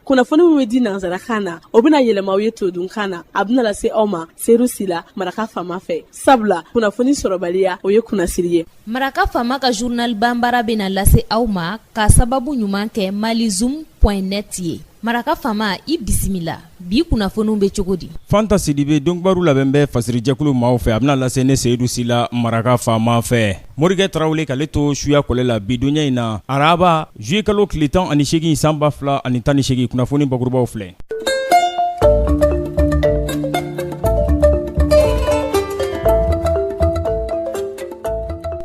Kunnafoni min bɛ di nansarakan na, o bɛna yɛlɛma aw ye todunkan na. A bɛna lase aw ma Seyidu Sila, Maraka Faama fɛ. Sabula kunnafoni sɔrɔbaliya, o ye kunnasiri ye. Maraka Faama ka journal banbara bɛna lase aw ma ka sababu ɲuman kɛ malizoom point net ye. Maraka Faama, i bisimila. Bi kunnafoniw bɛ cogo di? Fanta Sidibe, donkibaru labɛn bɛ fasirijɛkulu maaw fɛ, a bɛna lase ne Seyidu Sila, Maraka Faama fɛ. Morikɛ Tarawele k'ale to suya kɔlɛ la bi donya in na, araba juillet kalo tile 18 san 2018, kunnafoni bakurubaw filɛ.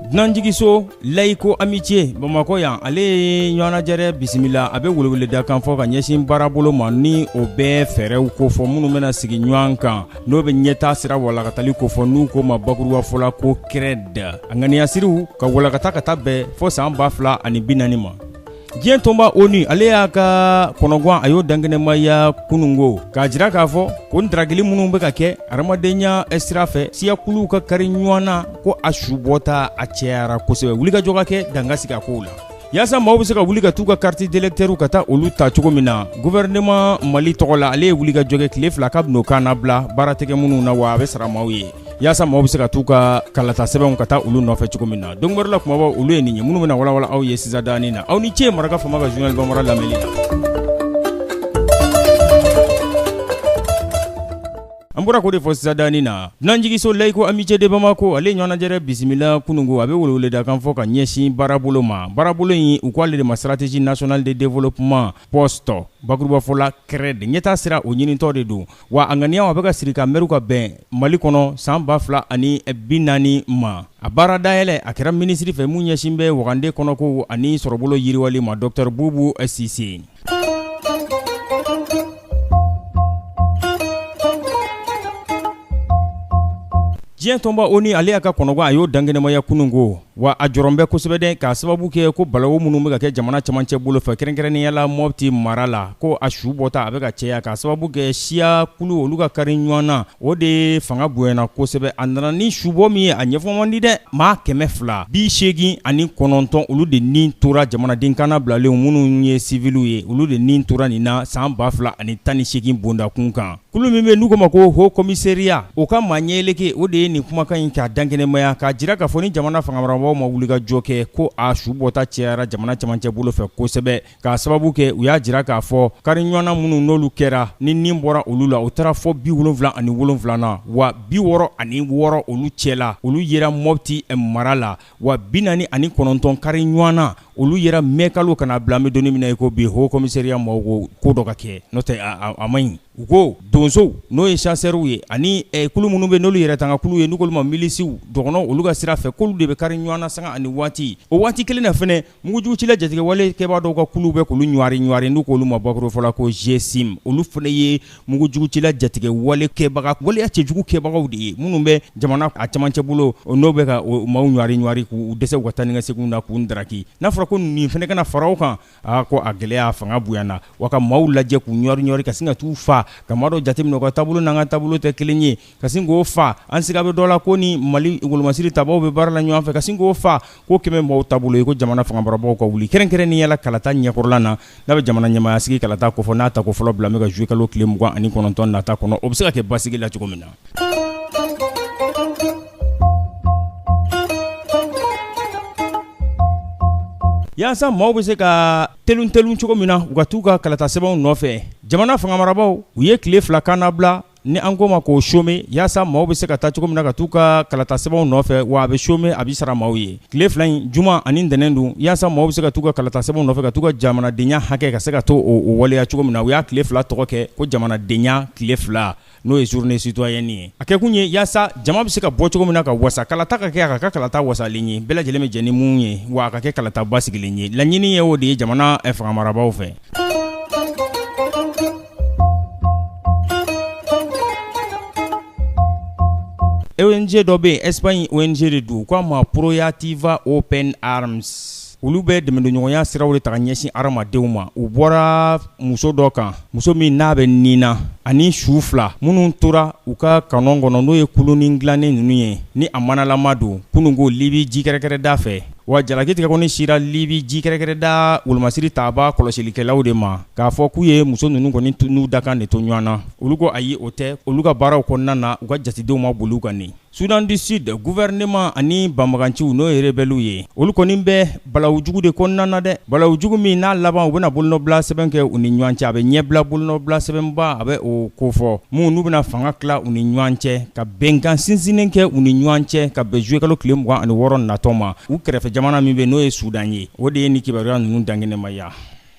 Dunanjiginso Laïco Amitié Bamakɔ yan, ale ye ɲɔgɔnnajɛrɛ bisimila. A bɛ weleweledakan fɔ ka ɲɛsin baarabolo ma ni o bɛ fɛɛrɛw kofɔ minnu bɛna sigi ɲɔgɔn kan, n'o bɛ ɲɛtaa sira walakatali kofɔ, n'u ko ma bakurubafɔ la ko CRED. A ŋaniyasiriw ka walakata ka taa bɛn fɔ san 2040 ma. Diɲɛ tɔnba ONU, ale y'a ka kɔnɔgwan, a y'o dankɛnɛmaya kunungo k'a jira k'a fɔ ko darakili minnu bɛ ka kɛ hadamadenya sira fɛ, siyakuluw ka kari ɲɔgɔn na, ko a subɔta a cɛyara kosɛbɛ. Wulikajɔ ka kɛ dan ka sigi a kow la yaasa maaw bɛ se ka wuli ka t'u ka carte d'électeur ka taa olu ta cogo min na. Gouvernement Mali tɔgɔ la, ale ye wulikajɔ kɛ tile 2 k'a bɛn'o kan nabila baara tɛ kɛ minnu na, wa a bɛ sara maaw ye yaasa maaw bɛ se ka t'u ka kalata sɛbɛnw ka taa olu nɔfɛ cogo min na. Donkibaru la kumabaw, olu ye nin ye minnu bɛna walawala aw ye sisan daani na. Aw ni ce Maraka Faama ka journal bambara lamɛnni na. An bɔra k'o de fɔ sisan daani na. Dunanjiginso Laïco Amitié de Bamako, ale ɲɔgɔnnajɛrɛ bisimila kunungo. A bɛ weleweledakan fɔ ka ɲɛsin baarabolo ma. Baarabolo in, u ko ale de ma stratégie nationale de développement post bakurubafɔ la CRED. Ɲɛtaa sira o ɲinitɔ de don, wa a ŋaniyaw a bɛ ka siri ka mɛriw ka bɛn Mali kɔnɔ san 2040 ma. A baara dayɛlɛ a kɛra minisiri fɛ mun ɲɛsin bɛ wagande kɔnɔkow ani sɔrɔbolo yiriwali ma, docteur Bubu Sise. Diɲɛ tɔnba ONU, ale y'a ka kɔnɔgwan, a y'o dankɛnɛmaya kunungo, wa a jɔrɔn bɛ kosɛbɛ dɛ, k'a sababu kɛ ko balawu minnu bɛ ka kɛ jamana camancɛ bolo fɛ, kɛrɛnkɛrɛnnenya la Mɔpti mara la, ko a su bɔta a bɛ ka caya k'a sababu kɛ siya kulu olu ka kari ɲɔgɔn na, o de fanga bonyana kosɛbɛ. A nana ni subɔ min ye, a ɲɛfɔ man di dɛ. Maa 289, olu de ni tora, jamanaden kannabilalenw minnu ye siviliw ye, olu de ni tora nin na san 2018 bondakun kan. Kulu min bɛ n'u k'o ma ko Haut Commissariat, o ka maa ɲɛyeleke, o de ye nin kumakan in k'a dankɛnɛmaya k'a jira k'a fɔ ni jamana fangamarabaaw ma wulikajɔ kɛ, ko a su bɔta cayara jamana camancɛ bolo fɛ kosɛbɛ, k'a sababu kɛ u y'a jira k'a fɔ kari ɲɔgɔnna minnu n'olu kɛra ni ni bɔra olu la, u taara fɔ 77 na, wa 66 olu cɛla, olu yera Mɔpti mara la, wa 49 kari ɲɔgɔnna, olu yera mɛkalo ka n'a bila an bɛ don min na i ko bi. Haut Commissariat maaw ko ko dɔ ka kɛ, n'o tɛ a man ɲi. U ko donsow, n'o ye chasseurs ye, ani kulu minnu bɛ n'olu yɛrɛ tanga kulu ye, n'u k'olu ma milisiw dɔgɔnɔw, olu ka sira fɛ, k'olu de bɛ kari ɲɔgɔn na sanga ani waati. O waati kelen na fɛnɛ, mugujugucila jatigɛwale kɛbaa dɔw ka kulu bɛ k'olu ɲwari ɲwari, n'u k'olu ma bakurufɔ la ko GSIM. Olu fana ye mugujugucila jatigɛwale kɛbaga, waleya cɛjugu kɛbagaw de ye, minnu bɛ jamana a camancɛ bolo, n'o bɛ ka maaw ɲwari ɲwari k'u dɛsɛ u ka taa ni ka seginw na, k'u daraki. N'a fɔra ko nin fana kana fara o kan, aa ko a gɛlɛya fanga bonyana, wa ka maaw lajɛ k'u ɲwari ɲwari ka sin ka t'u fa, ka maa dɔw jateminɛ u ka taabolo n'an ka taabolo tɛ kelen ye, ka sin k'o fa. An siga bɛ dɔ la ko ni Mali wolomasiri tabaw bɛ baara la ɲɔgɔn fɛ, ka sin k'o fa, ko kɛmɛ maaw taabolo ye ko jamana fangamarabaaw ka wuli, kɛrɛnkɛrɛnnenya la kalata ɲɛkɔrɔla na, n'a bɛ jamana ɲɛmaaya sigi kalata kofɔ, n'a tako fɔlɔ bila bɛ ka juillet kalo tile 29 nata kɔnɔ, o bɛ se ka kɛ basigi la cogo min na. Yaasa maaw bɛ se ka telun telun cogo min na u ka t'u ka kalata sɛbɛnw nɔfɛ, jamana fangamarabaaw u ye tile 2 kan nabila ni an k'o ma k'o chômer, yaasa maaw bɛ se ka taa cogo min na ka t'u ka kalata sɛbɛnw nɔfɛ, wa a bɛ chômer, a bɛ sara maaw ye tile 2 in, juma ani ntɛnɛn dun, yaasa maaw bɛ se ka t'u ka kalata sɛbɛnw nɔfɛ, ka t'u ka jamanadenya hakɛ ka se ka to o waleya cogo min na. U y'a tile 2 tɔgɔ kɛ ko jamanadenya tile 2, n'o ye journée citoyenne ye. A kɛkun ye yaasa jama bɛ se ka bɔ cogo min na ka wasa, kalata ka kɛ, a ka kɛ kalata wasalen ye, bɛɛ lajɛlen bɛ jɛ ni mun ye, wa a ka kɛ kalata basigilen ye. Laɲini ye o de ye jamana fangamarabaaw fɛ. ONG dɔ bɛ yen, Espagne ONG de don, u k'a ma Proactiva Open Arms. Olu bɛ dɛmɛdonɲɔgɔnya siraw de ta ka ɲɛsin hadamadenw ma. U bɔra muso dɔ kan, muso min n'a bɛ nin na, ani su 2 minnu tora u ka kanɔn kɔnɔ, n'o ye kulunin dilannen ninnu ye, ni a manalama don, kununko Libi jikɛrɛkɛrɛda fɛ. Wa jalaki tigɛ kɔni sira Libi ji kɛrɛkɛrɛda wolomasiri taaba kɔlɔsilikɛlaw de ma, k'a fɔ k'u ye muso ninnu kɔni n'u dakan de to ɲɔgɔn na. Olu ko ayi, o tɛ, olu ka baaraw kɔnɔna na, u ka jatedenw ma boli u kan nin. Soudan du Sud, gouvernement ani banbaganciw n'o ye rebelles ye, olu kɔni bɛ balawu jugu de kɔnɔna na dɛ, balawu jugu min n'a laban u bɛna bolonɔbila sɛbɛn kɛ u ni ɲɔgɔn cɛ, a bɛ ɲɛbila bolonɔbila sɛbɛnba a bɛ o kofɔ mun n'u bɛna fanga tila u ni ɲɔgɔn cɛ, ka bɛnkan sinsinnen kɛ u ni ɲɔgɔn cɛ ka bɛn juillet kalo tile 26 natɔ ma. U kɛrɛfɛ jamana min bɛ n'o ye Soudan ye, o de ye nin kibaruya ninnu dankɛnɛmaya.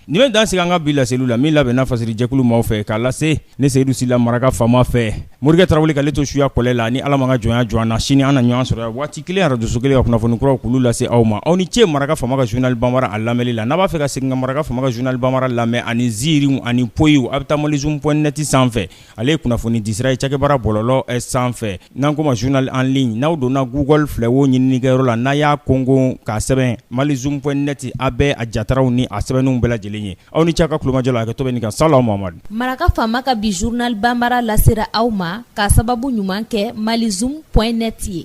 Nin bɛ dan sigi an ka bi laseliw la min labɛnna fasirijɛkulu maaw fɛ k'a lase ne Seyidu Sila maraka faama fɛ, Morikɛ Tarawele k'ale to suya kɔlɛ la. Ni Ala ma ka jɔnya jɔ an na, sini an na ɲɔgɔn sɔrɔ yan waati kelen, arajoso kelen, ka kunnafoni kuraw k'olu lase aw ma. Aw ni ce maraka faama ka journal bambara a lamɛnli la. N'a b'a fɛ ka segin ka maraka faama ka journal bambara lamɛn ani ziiriw ani poyiw, a bɛ taa malizoom point net sanfɛ. Ale ye kunnafoni disira ye cakɛbara bɔlɔlɔ sanfɛ n'an ko ma journal en ligne. N'aw donna Google filɛ wo ɲininikɛyɔrɔ la, n'a y'a kɔnkɔn k'a sɛbɛn malizoom point net, a bɛ a jataraw ni a sɛbɛnninw bɛɛ lajɛlen ye. Aw ni ce a ka tulomajɔ la. Hakɛto bɛ nin kan. Salaw Mamadu. Maraka faama ka bi journal bambara lasera aw ma k'a sababu ɲuman kɛ malizoom point net ye.